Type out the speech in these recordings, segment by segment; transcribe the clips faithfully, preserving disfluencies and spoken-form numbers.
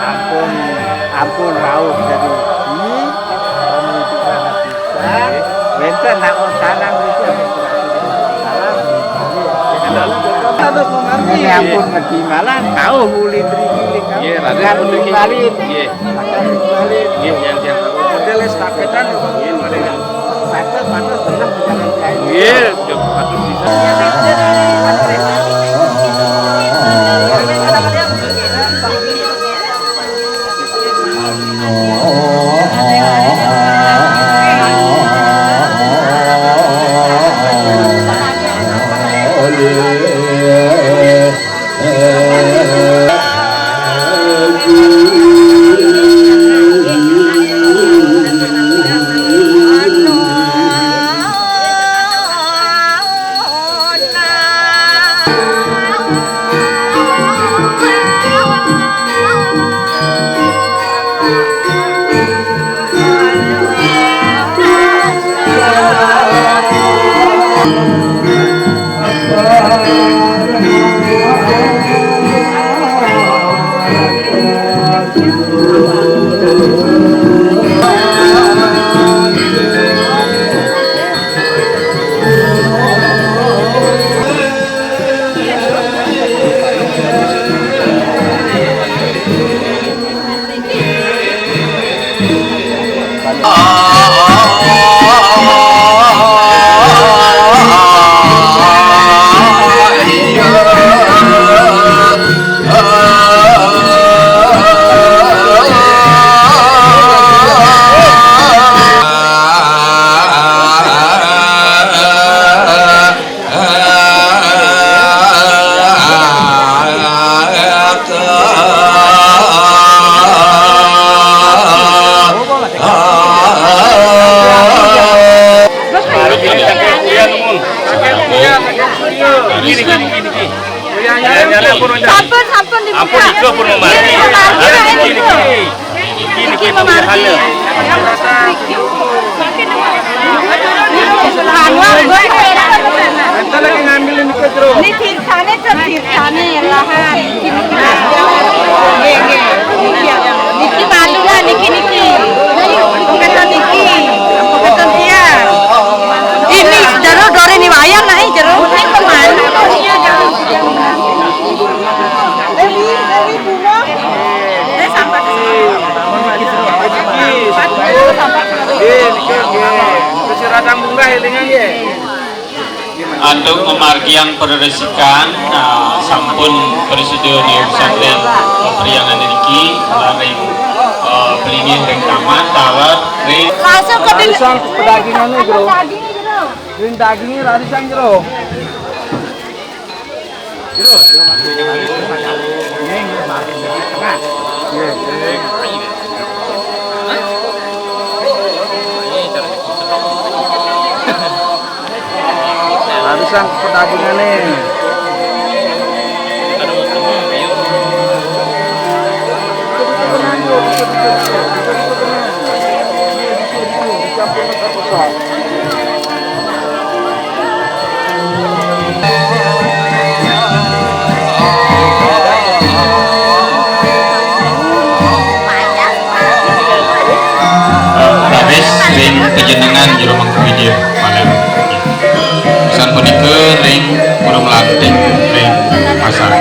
Ampun, ampun rauh jadi ini, wénten nak salam itu. Ini ampun ketinggalan, tahu ulin riki. Iya, Raden. Ulin. Iya. Makan ulin. Iya, yang, yang. Model estafetan. Iya, model. Pantes, pantes, bener, bukan yang lain. Iya, udah patut bisa. Sampun, sampun dibuka. Ampun, itu pun memargi. Niki memargi, nah, ini. Niki memargi. Anu, gue itu enak. Kita lagi ngambilin ke jero. Ini ceritane, ceritane lahan. Niki, niki. Nggih, nggih. Niki, niki malu lah, niki, niki. Bukan niki. Bukan dia. Ini jero dore ni wayang, nah, jero. Ini pemalu. Nggih, nggih. Terus si radang bunga elingan nggih. Antuk memargiang pereresikan, eh, sampun prasida niusaken, eh, priyangan niki, ring, eh, pelinggih ring taman, taler, ring. Langsung ke bil- Langsung pedagingane, Bro. Daging, Bro. Ring dagingnya langsung, Bro. Harusan pedagingane. Rawis ring panjenengan jero Mangku Widya malih. Sapunika ring Pura Melanting ring Pasar.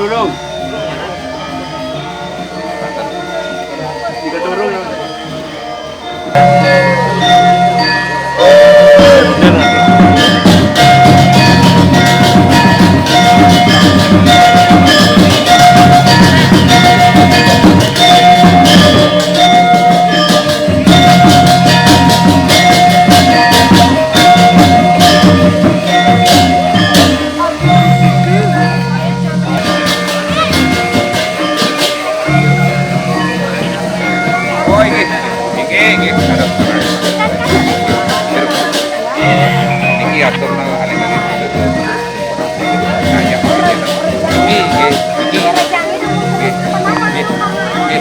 Dulu. Tiga turun. Oh, ini. Ini, ini. Aduh. Ini atur nang aling-aling. Ini, ini. Ini, ini. Ini. Ini.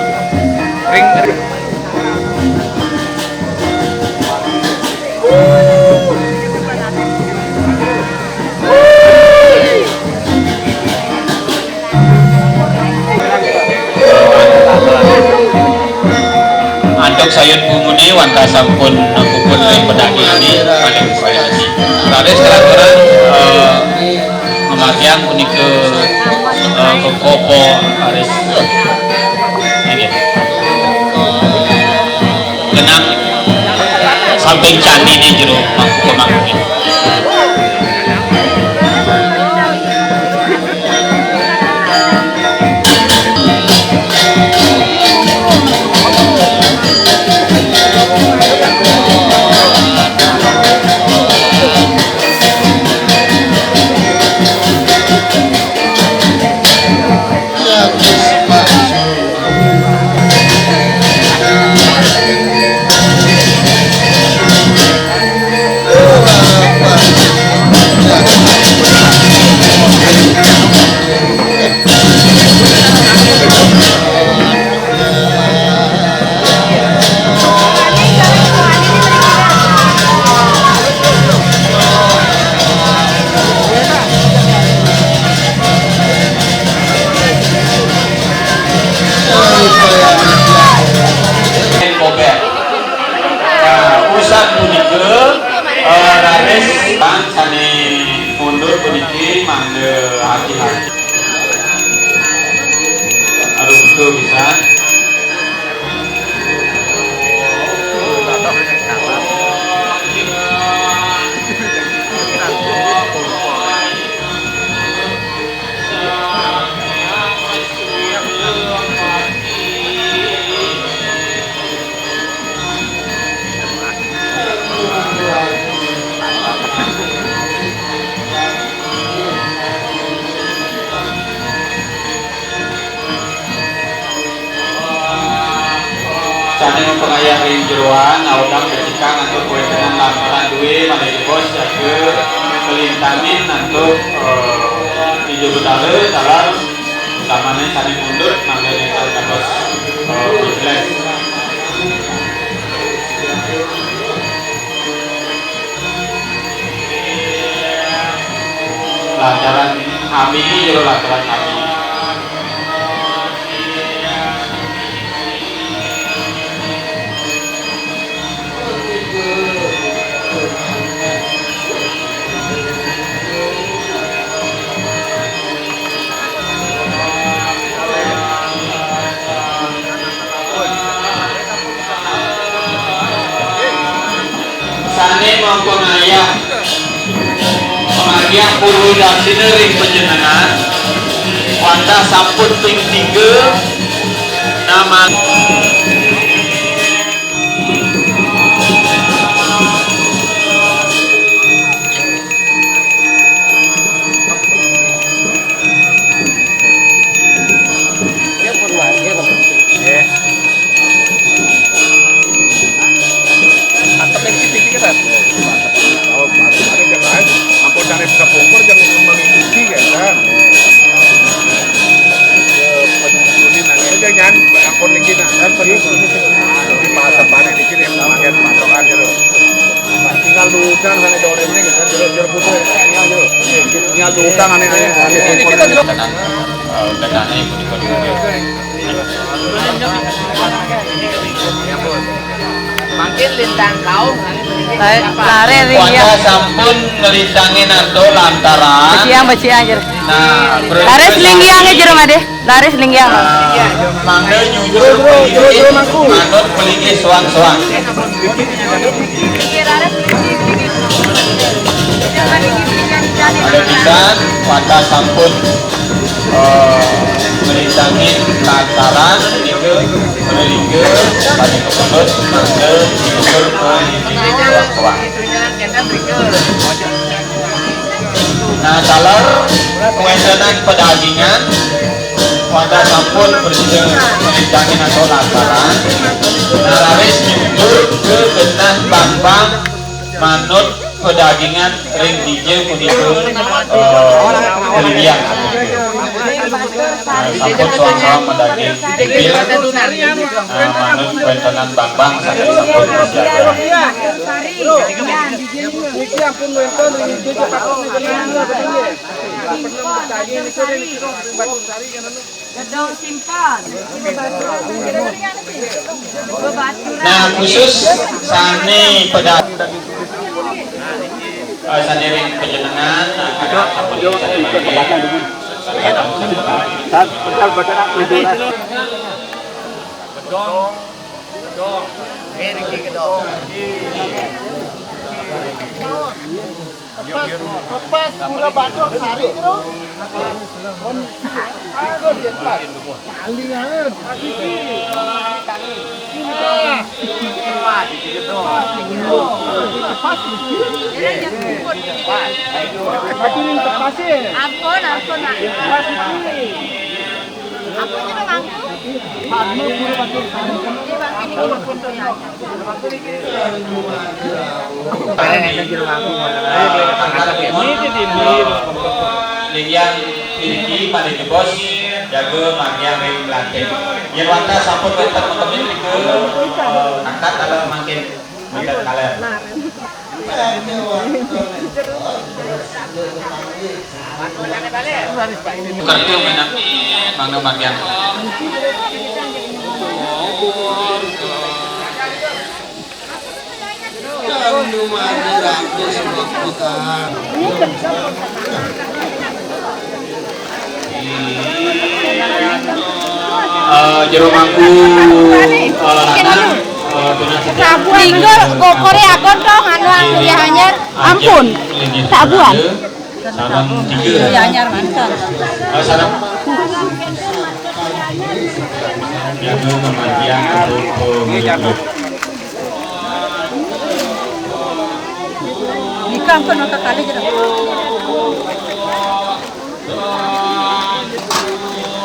Ring, ring. Antuk sayun punguni wantah sampun puput ring pedagingane paling upayasi. Raris terang-terang, eh, Mamargiang punika, eh, kekopo aris. Inggih. Genah samping candine jero mangku pemangku. Nah, usan punika, eh, raris sane mundur puniki mangda hati-hati. Aduh, betul pisan. Sane mapangayah ring jeroan, awedang becikang antuk kawentenan lantaran due malih jebos jaga kalintanin antuk, eh, Ida Betara taler samane sane mundut mangda nenten dados, eh, majelis. Lantaran ami, jero lantaran ami. Sane mapangayah, pangayah purwa daksina ring panjenengan, wantah sampun ping tiga, nama. Nggih. Mantep yang sini kita. Oh, mantep. Ada yang Yang mengikuti kan, kan. Ini nanya aja, jangan akun lagi, nah, kan, ini bahasa panen di sini yang memakai patokan gitu. Nah, tinggal diutang sana di orang ini, kan, jual, jual putu, ya, tinggal gitu. Tinggal diutang, aneh, aneh, aneh. Ini kita juga. Tenang, eh, tenang, eh, ikut, ikut, ikut. Mangkin lintang kaum. Lare ring ya. Wanda sampun ngelintangi Nato lantaran. Beciang, beciang, jero. Nah, laris linggiang ya, jero, Made. Laris linggiang. Nah, mangga nyucur manut pelinggih soang-soang. Ada pisan, Wanda sampun, eh, ngelintangi lantaran, Pada lingga, pada kepedut, mangga, tidur, pelindung, kuat-kuat. Nah, taler, kewéntenan pedagingan, Wanda sampun berjaya melintangin atau lantaran. Nah, raris nyucur ke genah bambang manut pedagingan ring dija punika, eh, kelidian. Nah, sampun soang-soang madaging pipil, nah, manut wéntenan bambang sané sampun kasiaga. Niki ampun wénten ring dija patut niki. Gedong simpan. Bebaturan. Nah, khusus sané peda-, eh, sané ring panjenengan, nah, sampun sané mangke. Gedong. Gedong. Gedong. Lepas, lepas gula batu sari tu. Aduh, dia lepas. Palingan. Lepas. Lepas. Lepas. Ampun, ampun, Mak. Lepas. Ampun, Mak. Ini bang, ini. Linggian iriki pada jebos jaga margiang ring lantai. Yén wantah sampun wénten mengkemit nika, eh, angkat taler mangkin, mangkat taler. Kerja menang mangga margiang. Eh, jero mangku, eh, lanang, eh, tunas. Minggu kokore agon to, anu, kuliah anyar. Ampun. Sabuan. Sareng tiga. Iya, anyar manten. Oh, sareng. Jago memandiang atau pemilik. Nika ampun maka kali jero.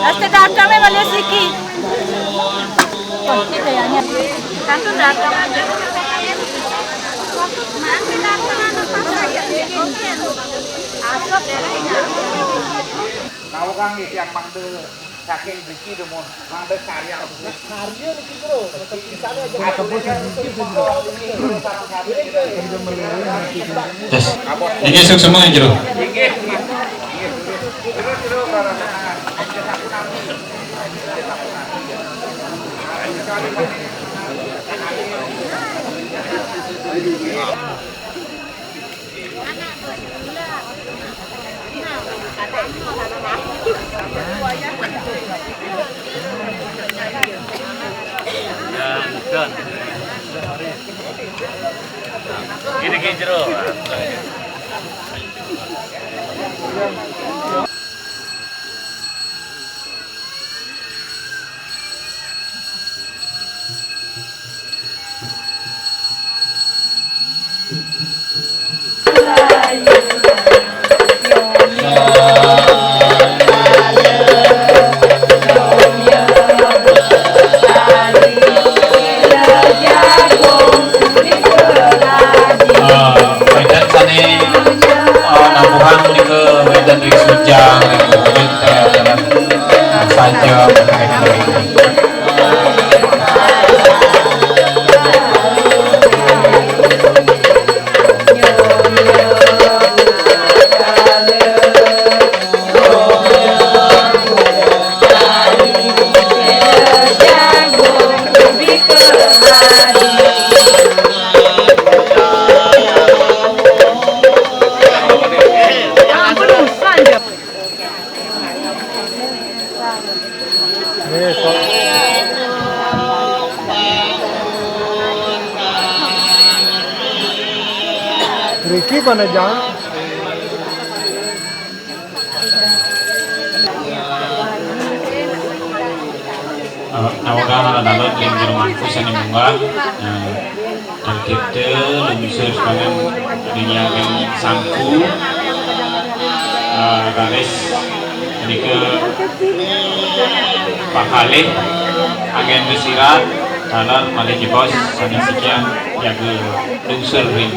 Aste datang me balik siki. Kantun datang aja. Asap ya. Tahu kan yang mangde saking biki demun mangde karya. Karya niki, Bro. Tetep pisane aja. Ada bos yang biki, Bro. Terus, ini suksema, Jero. Ini ki jero. Eh, wénten sané, eh, nabuhan punika Dan ring sujang, ring kulit, ring ajanan saja, ring kulit. Riki mana jang? Eh, nawagang ala dalem ring jero mangku sane munggah. Eh, Alkite lungsur sepangan diniagen sangku, eh, raris nika pakalih anggen besirat, taler malih jebos sane sikian jaga lungsur ring